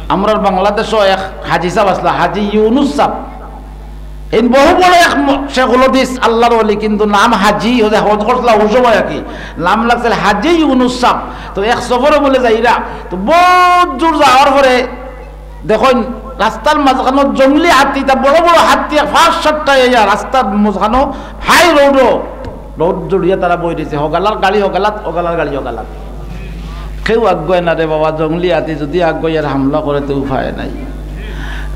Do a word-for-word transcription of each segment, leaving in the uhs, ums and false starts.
আমরার বাংলাদেশো এক হাজি সাব আছলা, হাজি ইউনুস সাব। এইন বহু বড় এক ম-, শেখুল হাদিস, আল্লার ওলি, কিন্তু নাম হাজি, অউ যে হজ করছলা, অউ সময় আর কি। নাম রাখছিল হাজি ইউনুস সাব। তো এক সফরো বুলে যাইরা, তো বউত জুর যাওয়ার পরে দেখইন রাস্তার মাঝখানো জংলি হাতি, তা বড় বড় হাতি, পাঁচ সাতটা আইয়া রাস্তার মাঝখানো হাই রোডো, রোড জুড়িয়া তারা বই রইছে, হগালার গাড়ি হগালাত, হগালার গাড়ি হগালাত। কেউ আগুয়ায় না রে বাবা, জংলি হাতি যদি আগুয়ায় আর হামলা করে তো উপায় নাই।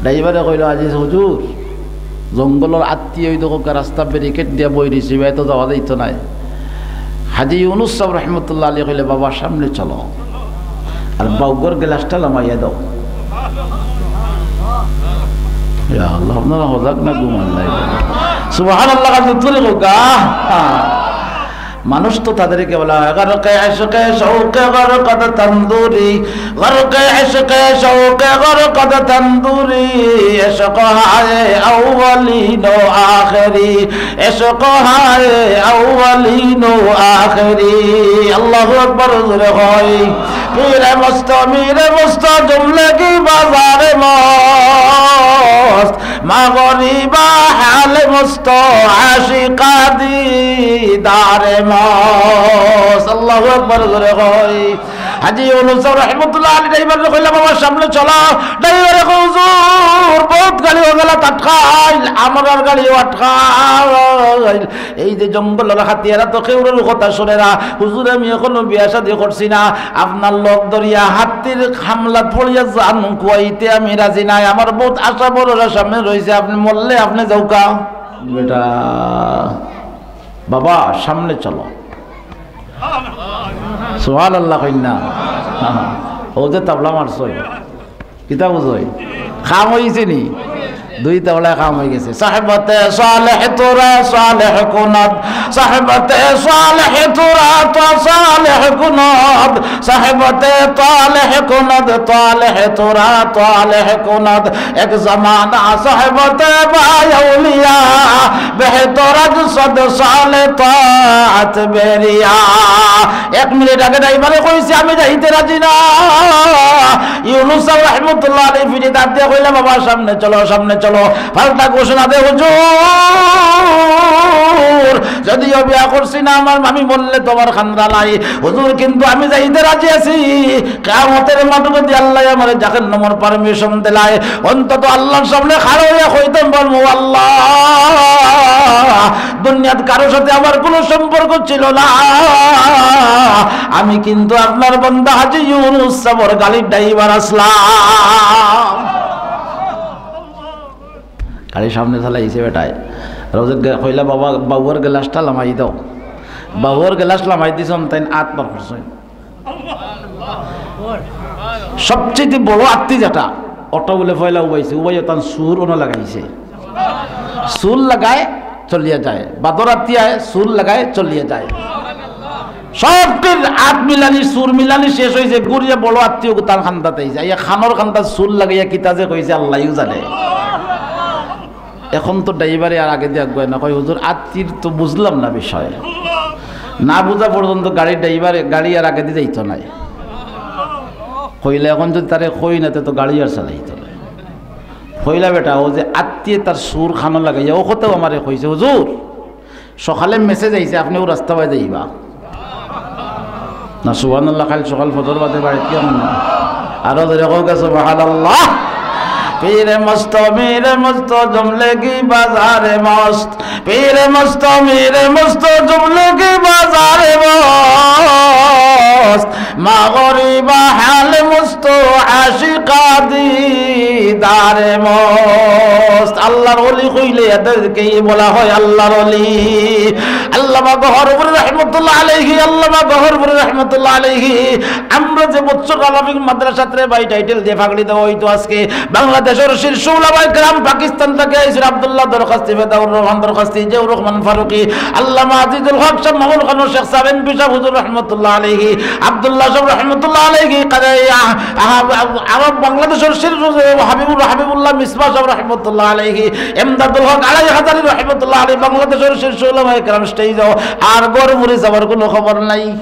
ড্রাইভারে কইলো, "আজি হুজুর, জঙ্গলর হাতি অউ দেখউক্কা রাস্তা ব্যারিকেড দিয়া বই রইছে, ইবায় তো যাওয়া যাইতো নায়।" হাজি ইউনুস সাব রহমতুল্লাহ আলাইহি কইলে, "বাবা, সামনে চলো, আর বাউগর গ্লাসটা লামাইয়া দাও।" ইয়া আল্লাহ, আপনারা হজাগ না ঘুমান নাই? সুবহানাল্লাহ, কাছে তুলে হোক, আহ! মানুষ তো তাদেরকে বলা হয়, "গরকে ইশকে শৌকে গরকদ তন্দুরি, গরকে ইশকে শৌকে গরকদ তন্দুরি, ইশক হায় আউয়ালিন ও আখেরি।" এশক হায় আউয়ালিন ও আখেরি। আল্লাহু আকবার, জোরে কই। পীরে মস্ত, মীরে মস্ত, জুমলেগি বাজারে মস্ত। মাগরিবা হালে মস্ত, আশিকা দিদারে মস্ত। আল্লাহু আকবার, জোরে কই। হাজি ইউনুস সাব রহমতুল্লাহ আলাইহি ড্রাইভাররে কইলা, "বাবা, সামনে চলো।" ড্রাইভারে কয়, "হুজুর, বউত গাড়ি অউ গেলা আটকাইল, আমরার গাড়িও আটকাইল। এই যে জঙ্গলর হাতি, এরা তো কেউরর কথা শুনে না। হুজুর, আমি এখনো বিয়া শাদি করছি না, আপনার লগ ধরিয়া হাতির হামলাত পড়িয়া জান খুয়াইতে আমি রাজি নাই। আমার বউত আশা ভরসা সামনে রইছে, আপনে মরলে আপনে যাউক্কা।" বেটা, বাবা, সামনে চলো। সুবহানাল্লাহ কইন না। অউ যে তাবলা মারছইন, কিতা বুঝছইন? কাম অইছে নি? দুই তাবলায় কাম অই গেছে। সাহবতে সালেহ তোরা সালেহ কুনাদ, সাহবতে সালেহ তোরা তো সালেহ কুনাদ, সাহবতে তালেহ কুনাদ, তালেহ তোরা তালেহ কুনাদ। এক জমানা সাহবতে বায় আউলিয়া, বেহতর আজ সদ সালে তাত বেরিয়া। এক মিনিট আগে ড্রাইভারে কইছি, "আমি যাইতে রাজি না।" ইউনুস সাব রহমতুল্লাহ আলাইহি ফিরি দাঁত দিয়া কইলা, "বাবা, সামনে চলো, সামনে চলো।" পাল্টা ঘোষণা দে, "হুজুর, যদিও বিয়া করছি না, আমার মামি বললে তোমার খান্দা নাই। হুজুর, কিন্তু আমি যাইতে রাজি আছি।" কিয়ামতের মাঠো যদি আল্লায় আমারে জাহান্নামর permission দিলায়, অন্তত আল্লার সামনে খাড়া অইয়া কইতাম পারমু, "আল্লাহ, দুনিয়াত কারো সাথে আমার কোনো সম্পর্ক ছিল না, আমি কিন্তু আপনার বান্দা হাজি ইউনুস সাবর গাড়ির ড্রাইভার আছলাম।" গাড়ি সামনে চালাইছে বেটায়। রোজে গে-, কইলা, "বাবা, বাউর গ্লাসটা লামাই দাও।" বাউর গ্লাস লামাই দিছইন, তাইন আত বার করছইন। সবচেয়ে বড় আত্তি যেটা, ওটা বুলে পয়লা উবাইছে, উবাইয়া তান সুর অনো লাগাইছে। সুর লাগায়, চলিয়া যায়। বাদর আত্তি আয়, সুর লাগায়, চলিয়া যায়। সবটির আত মিলানি, সুর মিলানি শেষ অইছে, ঘুরিয়া বড় আত্তিও তান খান্দাত আইছে। আইয়া খানোর খান্দাত সুর লাগাইয়া কিতা যে কইছে, আল্লায়উ জানে। এখন তো ড্রাইভারে আর আগেদি আগুয়ায় না, কয়, "হুজুর, আত্তির তো বুঝলাম না বিষয়।" না বুঝা পর্যন্ত গাড়ির ড্রাইভারে, গাড়ি আর আগেদি যাইতো নায়। কইলা, "এখন যদি তারে কই না, তে তো গাড়ি আর চালাইতো নায়।" কইলা, "বেটা, অউ যে আত্তিয়ে তার সুর খানো লাগাইয়া, অউ কথাও আমারে কইছে, হুজুর, সকালে message আইছে, আপনে অউ রাস্তা বায় যাইবা।" না, সুবহানাল্লাহ, কাইল সকাল ফজর বাদে বাড়িত কিয়া না? আরো জোরে কউক্কা, সুবহানাল্লাহ। পীরে মস্ত, মীরে মস্ত, জুমলেগি বাজারে মস্ত। পীরে মস্ত, মীরে মস্ত, জুমলেগি বাজারে মস্ত। মাগরিবা হালে মস্ত, আশিকা দিদারে মস্ত। আল্লার ওলি কইলে এদেরকেই বলা হয় আল্লার ওলি। আল্লামা গহরপুরী রহমতুল্লাহ আলাইহি, আল্লামা গহরপুরী রহমতুল্লাহ আলাইহি, আমরা যে বৎসর আলামিন মাদ্রাসাত রে ভাই title দিয়া পাগড়ি দেওয়া অইতো আজকে, বাংলাদেশর শীর্ষ উলামায়ে কেরাম, পাকিস্তান থাকি আইছইন আব্দুল্লাহ দরখাস্তি, ফেদাউর রহমান দরখাস্তি, জিয়াউর রহমান ফারুকি, আল্লামা আজিজুল হক সাব, মামুন খান শেখ সাব, এমপি সাব হুজুর রহমতুল্লাহ আলাইহি, আব্দুল্লাহ সাব রহমতুল্লাহ আলাইহি, কাজী আহ-, আহ-, আহ-, আরব বাংলাদেশর শীর্ষ হাবিবুর, হাবিবুল্লাহ মিসবাহ সাব রহমতুল্লাহ আলাইহি, এমদাদুল হক আড়াই হাজারি রহমতুল্লাহ আলাইহি, বাংলাদেশর শীর্ষ উলামায়ে কেরাম stage-ও, আর গহরপুরী সাবর কোনো খবর নাই।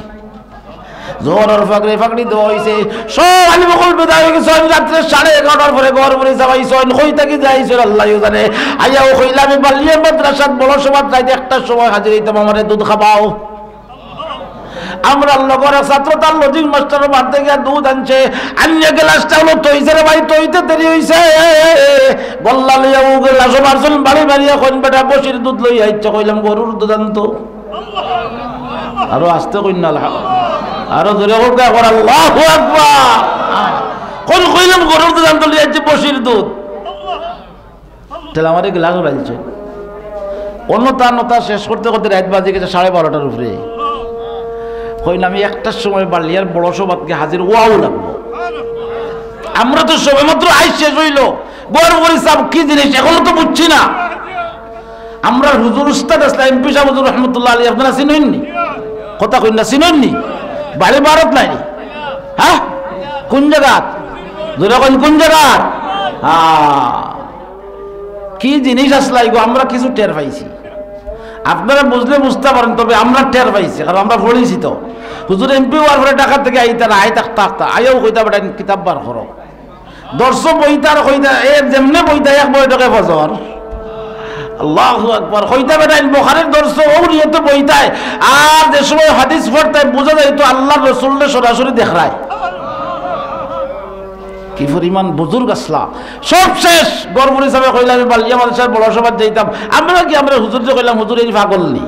জোহরর ফাকড়ি ফাকড়ি দেওয়া অইছে, সব আলিম অকল বিদায় অইগেছইন। রাত্রে সাড়ে এগারোটার পরে ঘর ভরি চাবাইছইন, কই থাকি যে আইছইন আল্লায়উ জানে। আইয়াউ কইলা, "আমি বালিয়া মাদ্রাসাত বড় সভাত রাইত একটার সময় হাজির অইতাম, আমারে দুধ খাবাও।" আমরার লগর এক ছাত্র তার লজিক মাস্টারর বাড়িত গিয়া দুধ আনছে, আনিয়া গেলাসটা অইলো তইছে রে ভাই, তইতে দেরি অইছে। গল্লা লইয়া অউ গেলাসও মারছইন, বাড়ি মারিয়া কইন, "বেটা বসির দুধ লইয়া আইছে।" কইলাম, "গরুর দুধ আনতো।" আরো আস্তে কইন না, আলহা-, আরো জোরে কউক্কা একবার, "আল্লাহু আকবার।" কইন, কইলাম, "গরুর দুধ আনতো, লইয়া আইছে বসির দুধ।" তাইলে আমারে গেলাস উড়াইছে। অন্যতা অন্যতা শেষ করতে করতে রাইত বাজি গেছে সাড়ে বারোটার উপরে। কইন, "আমি একটার সময় বালিয়ার বড় সভাত গিয়া হাজির অওয়াউ লাগবো।" আমরা তো সবেমাত্র আইজ শেষ অইলো, ঘর ভরি চাব কি জিনিস, এখনো তো বুঝছি না। আমরার হুজুর উস্তাদ আছলা, এমপি সাব হুজুর রহমতুল্লাহ আলাইহি, আপনারা চিনইন নি? কথা কইন না, চিনইন নি? বাড়ি ভারত নায় নি? হ্যাঁ? কুন জাগাত? জোরে কইন, কুন জাগাত? হ্যাঁ। কি জিনিস আছলা ইগু, আমরা কিছু টের পাইছি। আপনারা বুঝলে বুঝতা পারইন, তবে আমরা টের পাইছি, কারণ আমরা পড়ছি তো। হুজুর এমপি অওয়ার পরে ঢাকা থাকি আইতা, আইতা আখতা আখতা, আইয়াউ কইতা, "বেটা, কিতাব বার করো।" দরসো বইতা আর কইতা, এ যেমনে বইতা এক বৈঠকে ফজর। আল্লাহু আকবার। কইতা বেটা, ইন বুখারীর দরসো অউ নিয়তে বইতায়। আর যে সময় হাদিস পড়তায় বুঝা যাইতো আল্লার রসুলরে সরাসরি দেখরায়। কি পরিমাণ বুজুর্গ আছলা। সব শেষ। ঘর ভরি চাবে কইলা, "আমি বালিয়া মাদ্রাসার বড় সভাত যাইতাম।" আমরা কি, আমরা হুজুররে কইলাম, "হুজুর, ইনি পাগল নি?"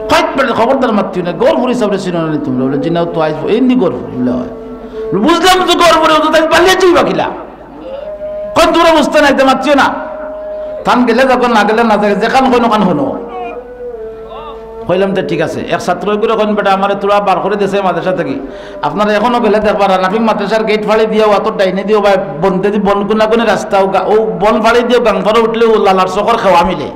কইত বেটা, "খবরদার মাতিও না, ঘর ভরি চাবরে চিনো না নি তুমরা?" বলে, "জি না, তো আইজ এইন দি ঘর ভরি।" বলে, "অয়।" বুঝলাম তো ঘর ভরি, হুজুর, তাইলে বালিয়া যাইবা কিলা? কইন, "তুমরা বুঝতা নায়, তে মাতিও না।" তান গেলে যাউক, না গেলে না যাউক, যেখান কইন অখান হুনো। কইলাম, "তে ঠিক আছে।" এক ছাত্রয় কইন, "বেটা, আমারে থুড়া বার করি দিছে মাদ্রাসা থাকি। আপনারা এখনো গেলে দেখবা, রানাফিং মাদ্রাসার গেইট ফাড়ি দিয়াউ, অউ ডাইনে দিয়াউ বা বন্দে দি বন কুনাকুনি রাস্তা, অউ গা-, অউ বন ফাড়ি দিয়াউ গাং পারো উঠলে অউ লালার চকর খেওয়া মিলে।"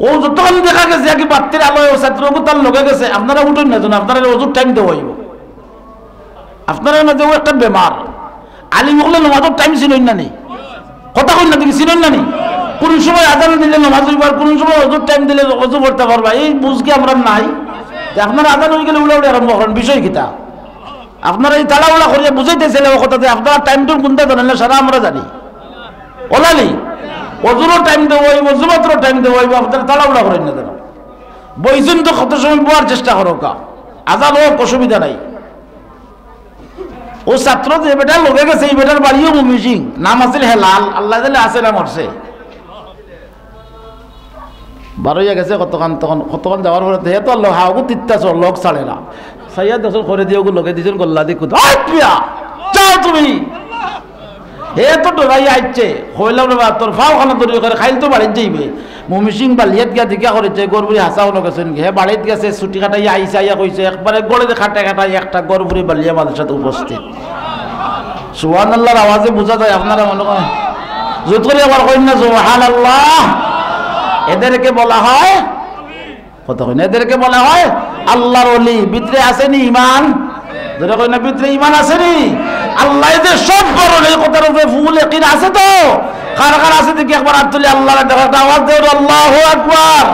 অউ যতখান দেখা গেছে, আর কি বাত্তির আলোয় অউ ছাত্রগু তার লগে গেছে, আপনারা উঠইন না যেন, আপনারারে অজুর টাইম দেওয়া অইবো। আপনারার মাঝে অউ একটা বেমার। আলিম অকলে নমাজর টাইম চিনইন না নি? কথা কইন না দেখি, চিনইন না নি? কুন সময় আজান দিলে নমাজ অইবো আর কুন সময় অজুর টাইম দিলে অজু করতা পারবা, এই বুঝ কি আমরার নাই? তে আপনারা আজান অইগেলে উড়াউড়ি আরম্ভ করইন, বিষয় কিতা? আপনারা ই তাড়াহুড়া করিয়া বুঝাইতা চাইলে অউ কথা যে আপনারা টাইম টুইম কুনটা জানইন না, সারা আমরা জানি। অলা নি? অজুরও টাইম দেওয়া অইবো, জুমাতরও টাইম দেওয়া অইবো, আপনারা তাড়াহুড়া করইন না যেন। বইছইন তো কত সময় বওয়ার চেষ্টা করউক্কা। আজান অউক, অসুবিধা নাই। অউ ছাত্র যে বেটার লগে গেছে, ই বেটার বাড়িও ময়মনসিংহ, নাম আছিল হেলাল, আল্লায় জানে আছে না মরছে। বার অইয়া গেছে কতখান, তখন কতখান যাওয়ার পরে হে তো আল্লাহ হাওগু তিত্তা চোর, লগ ছাড়ে না। চাইয়া দেখছইন করে দিয়া অগু লগে দিছইন গল্লা দি কুদা, "ওই পিয়া, যাও তুমি।" হে তো ডরাইয়া আইছে, কইলাম, "রে বা, তোর পাও খানো ধরি করে, কাইল তো বাড়িত যাইবে।" ময়মনসিংহ বালিয়াত গিয়া দেখা করিছে, ঘর ভরি হাছা অনো গেছইন গি। হে বাড়িত গেছে, ছুটি কাটাইয়া আইছে, আইয়া কইছে, একবারে ঘরে খাটাই খাটাই একটা ঘর ভরি বালিয়া মাদ্রাসাত উপস্থিত। সুবহানাল্লাহর আওয়াজে বুঝা যায়, আপনারা মনে করেন, জোর করি আবার কইন না, সুবহানাল্লাহ। এদেরকে বলা হয়, কথা কইন, এদেরকে বলা হয় আল্লাহর ওলি। ভিতরে আছে নি ইমান? জোরে কইন না, ভিতরে ইমান আছে নি? আল্লায় যে সব করইন, এই কথার উপরে ফুল ইয়াকিন আছে তো? কার কার আছে দেখি একবার আত তুলি আল্লারে দেখা, একটা আওয়াজ দেও, আল্লাহু আকবার।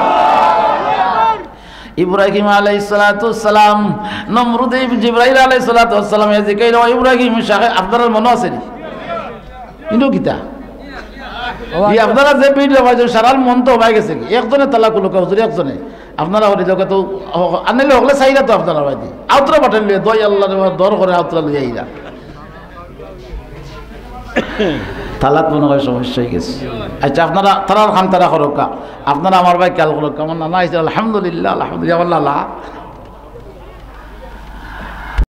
ইব্রাহিম আলাইহিস সালাতু ওয়াস সালাম, নমরুদে জিব্রাইল আলাইহিস সালাতু ওয়াস সালামে জিকাইল, "ও ইব্রাহিম, সাক্ষী আপনারার মনো আছে নি?" ইনো কিতা? ই আপনারা যে ভিড় লাগাইছইন, সারার মন তো হবাই গেছে কি? একজনে তালা খুলউক্কা, হুজুর, একজনে। আপনারা হরি লোকে তো, হ-, আনিলে হকলে চাইরা তো আপনারা ভাই দি। আউতরা বাটে লইয়া, দোয়াই আল্লাহর দর করে আউতরা লইয়া আইরা। তালাত মনে হয় সমস্যা অই গেছে। আচ্ছা, আপনারা তারার কাম তারা করউক্কা। আপনারা আমার ভাই খেয়াল করউক্কা। আমার নানা আইছে, আলহামদুলিল্লাহ, আলহামদুলিল্লাহ, আমার লালা।